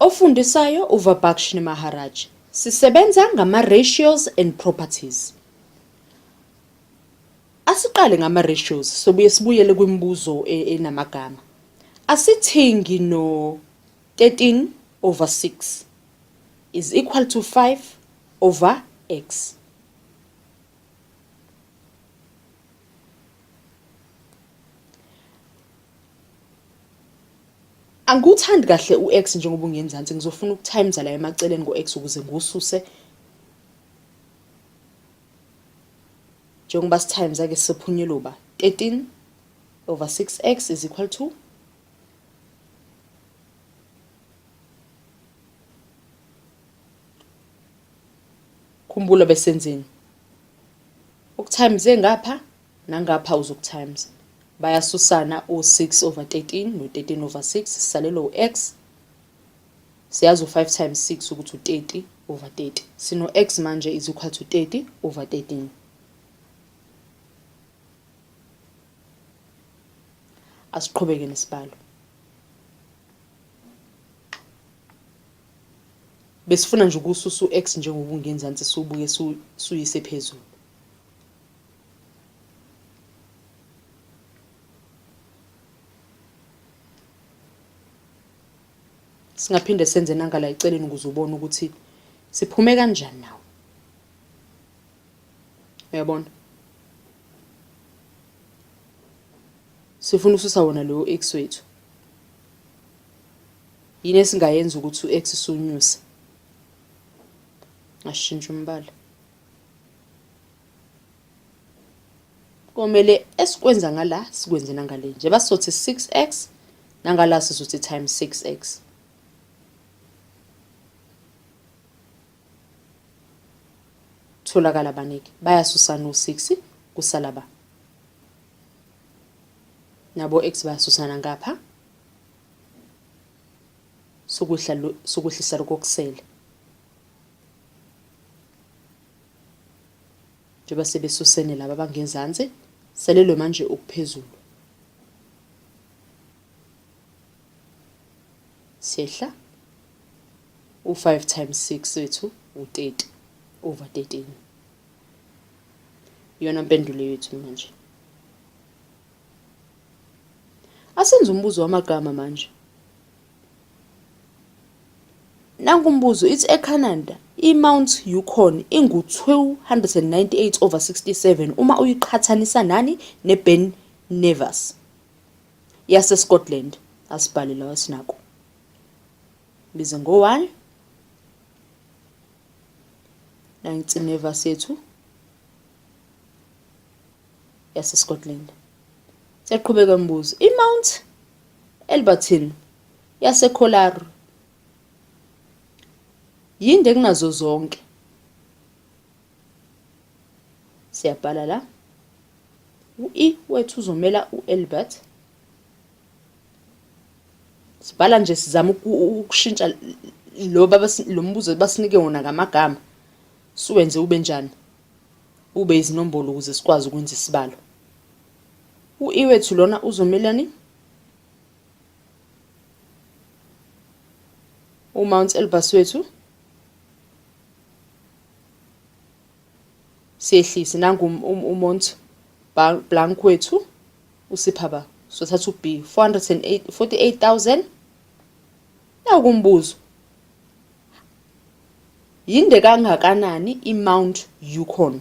Ofundisayo uVabakshni Maharaj. Sisebenza ngama-ratios and properties. Asiqale ngama-ratios sobuye sibuyele kwimibuzo e, enamagama. Asithi ngino 13 over 6 is equal to 5 over x. Angiwuthandi kahle u-x njengoba ungenzansi ngizofuna ukutimes la emaceleni ngo-x ukuze ngiwususe njengoba sitimes ake siphunyelwe uba 13 over 6x is equal to Khumbula besenzeni ukutimes ngapha nangapha uzokutimes bayasusana u-6 over 13 no-13 over 6 sisalelwe u-x siyazi u-5 times 6 ukuthi u-30 over 30 sino-x manje is equal to 30 over 13 asiqhubeke nesibalo Besifuna nje ukususa u-X njengoba ungenzansi siwubuke suyise phezulu. Singaphinde senze nangala eceleni ukuze ubone ukuthi siphume kanjani nawo. Uyabona? Sifuna ukususa wona lowo X wethu. Yini esingayenza ukuthi u-X siwunyuse? Ngashintsha umbala. Komele esikwenza ngala sikwenze nangale. Njengoba sizothi 6x nangala sizothi times 6x. Tholakala banike bayasusana u-6 kusala ba. Nabo x bayasusana ngapha. Sukuhla sukuhlisa lokho okusele. Njengoba sebesusene laba abangenzansi, selelwe manje okuphezulu. Siyehla. U-5 times 6 wethu u-30 over 13. Iyona mpendulo yethu manje. Asenze umbuzo wamagama manje. Nanku umbuzo ithi eCanada iMount Yukon ingu-298 over 67 uma uyiqhathanisa nani neBen Nevis yaseScotland. Asibhale lawa sinako. Bize ngo-1 nansi Nevis yethu yaseScotland. Siyaqhubeka umbuzo. IMount Elberton yaseColorado yinde kunazo zonke. Siyabhala la. U-E wethu uzomela u-Elbert. Sibhala nje sizama ukushintsha lo baba lo mbuzo basinike wona ngamagama. Siwenze ube njani? Ube izinombolo ukuze sikwazi ukwenza isibalo. U-E wethu lona uzomelani? UMount Elbas wethu siyehlise nangu uMount Blanc wethu usipha ba sothatha u-B 48000 naku umbuzo Yinde kangakanani iMount Yukon?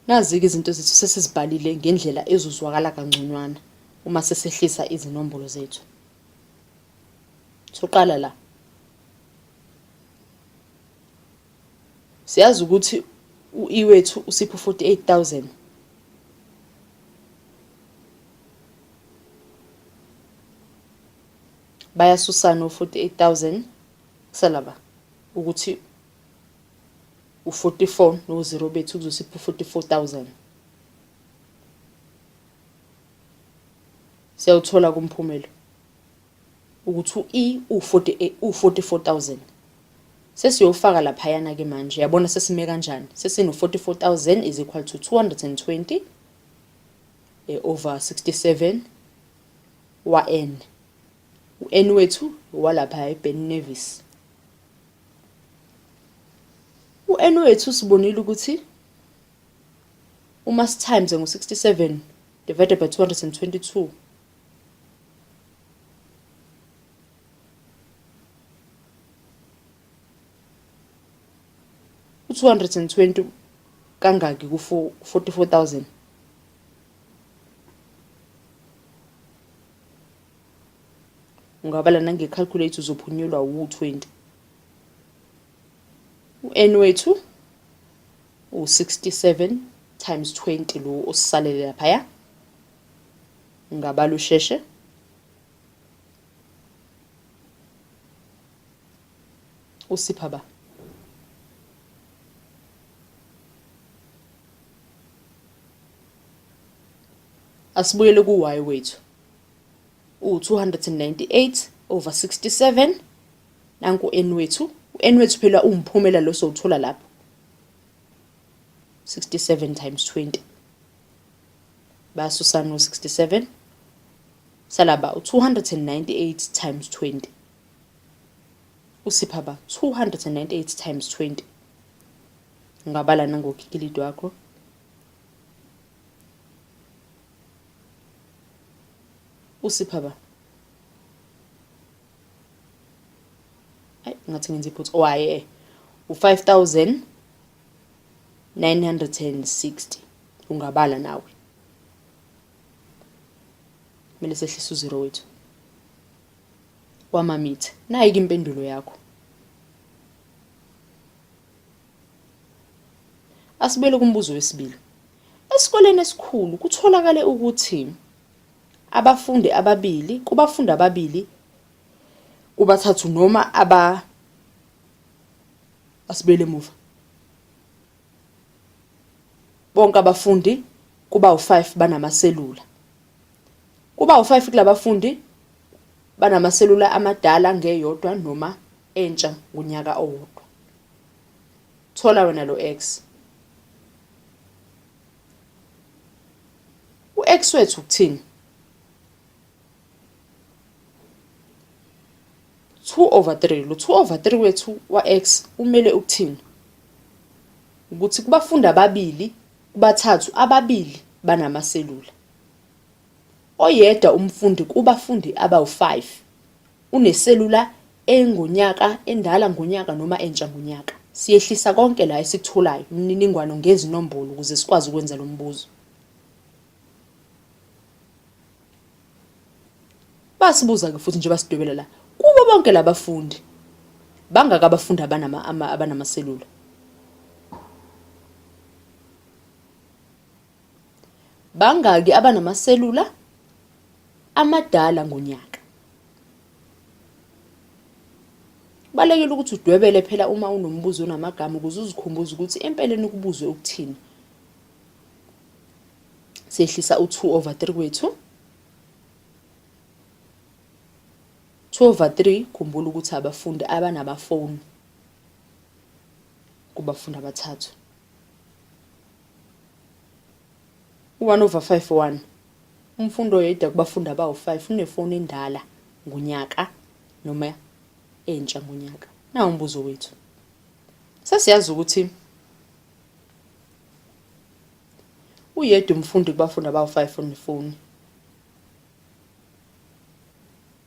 Nazi-ke izinto zethu sesizibhalile ngendlela ezozwakala kangconywana uma sesehlisa izinombolo zethu. Soqala la. Siyazi ukuthi u-E wethu usipha u-48,000. Bayasusana u-48,000 kusala ba ukuthi u-44 no-0 bethu kuzosipha u-44,000. Siyawuthola kumphumelo ukuthi u-E u-48 u-44,000. Sesiyofaka laphayana ke manje yabona sesime kanjani sesino 44,000 is equal to 220 eh, over 67. wa-N. U-N wethu owalapha eBen Nevis. U-N wethu sibonile ukuthi uma sitimes ngo-67 divided by 222 u-220 kangaki ku-44,000? Ungabala nange-calculator uzophunyelwa wu-20. U-N wethu u-67 times 20 lo osisalele laphaya. Ungabala usheshe. Usipha ba? Asibuyele ku-y wethu. U-298 over 67 nanku n wethu. U-n wethu phela uwumphumela lo sowuthola lapho. 67 times 20. Bayasusana u-67. Salaba u-298 times 20. Usipha ba 298 times 20. Ungabala nangokikilidi wakho. Usipha ba. Ay ngathi ngenza iphutha. Oh hayi eh. U-5960 ungabala nawe. Kumele sehlise uzero wethu. Wamamitha. Nayi-ke impendulo yakho. Asibuyele kumbuzo wesibili. Esikoleni esikhulu kutholakale ukuthi abafundi ababili kubafundi ababili kubathathu noma aba asibuyele emuva. Bonke abafundi kuba u-5 banamaselula. Kuba u-5 kulabafundi banamaselula amadala ngeyodwa noma entsha ngonyaka owodwa. Thola wena lo X. U-X wethu ukuthini? 2 over 3. Lo 2 over 3 wethu wa-X umele ukuthini? Ukuthi kubafundi ababili kubathathu ababili banamaselula. Oyedwa umfundi kubafundi abawu-5 uneselula engonyaka endala ngonyaka noma entsha ngonyaka. Siyehlisa konke la esikutholayo imininingwano ngezinombolo ukuze sikwazi ukwenza lo mbuzo. Basibuza-ke futhi nje basidwebela la kubo bonke labafundi bangaka abafundi abanama abanamaselula. Bangaki abanamaselula amadala ngonyaka? Kubalulekile ukuthi udwebele phela uma unombuzo onamagama ukuze uzikhumbuze ukuthi empeleni kubuzwe ukuthini. Sehlisa u-2 over 3 kwethu. 2 over 3 khumbula ukuthi abafundi abanamafoni kubafundi abathathu. U-1 over 5 1 umfundi oyedwa kubafundi abawu-5 unefoni endala ngonyaka noma entsha ngonyaka. Nawu umbuzo wethu. Sesiyazi ukuthi uyedwa umfundi kubafundi abawu-5 onefoni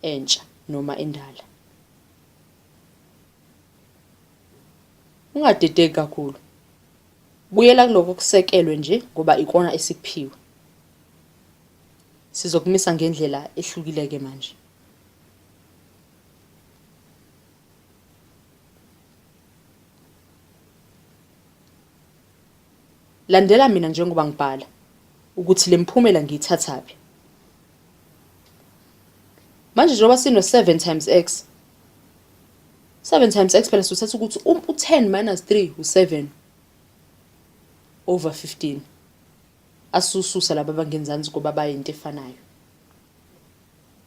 entsha noma endala. Ungadideki kakhulu. Buyela kuloko okusekelwe nje ngoba ikona esikuphiwe. Sizokumisa ngendlela ehlukile-ke manje. Landela mina njengoba ngibhala ukuthi le miphumela ngiyithathaphi. Manje njengoba sino-7 times x, 7 times x phela sithatha ukuthi u-10 minus 3 u-7 over 15. Asususa laba abangenzansi ngoba bayinto efanayo.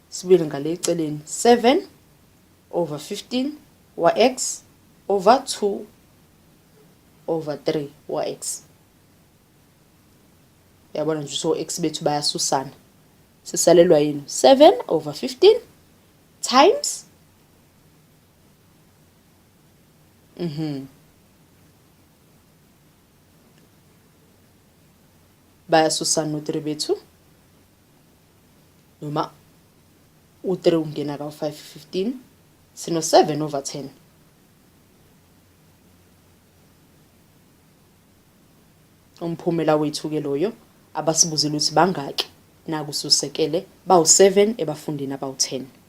Sibuyele ngale eceleni 7 over 15 wa x over 2 over 3 wa x. Yabona nje so x bethu bayasusana. Sisalelwa yini? 7 over 15 times Bayasusana no-3 bethu noma u-3 ungena kawu-5 15 sino-7 over 10. Umphumela wethu-ke loyo abasibuzile ukuthi bangaki naku susekele bawu-7 ebafundini abawu-10.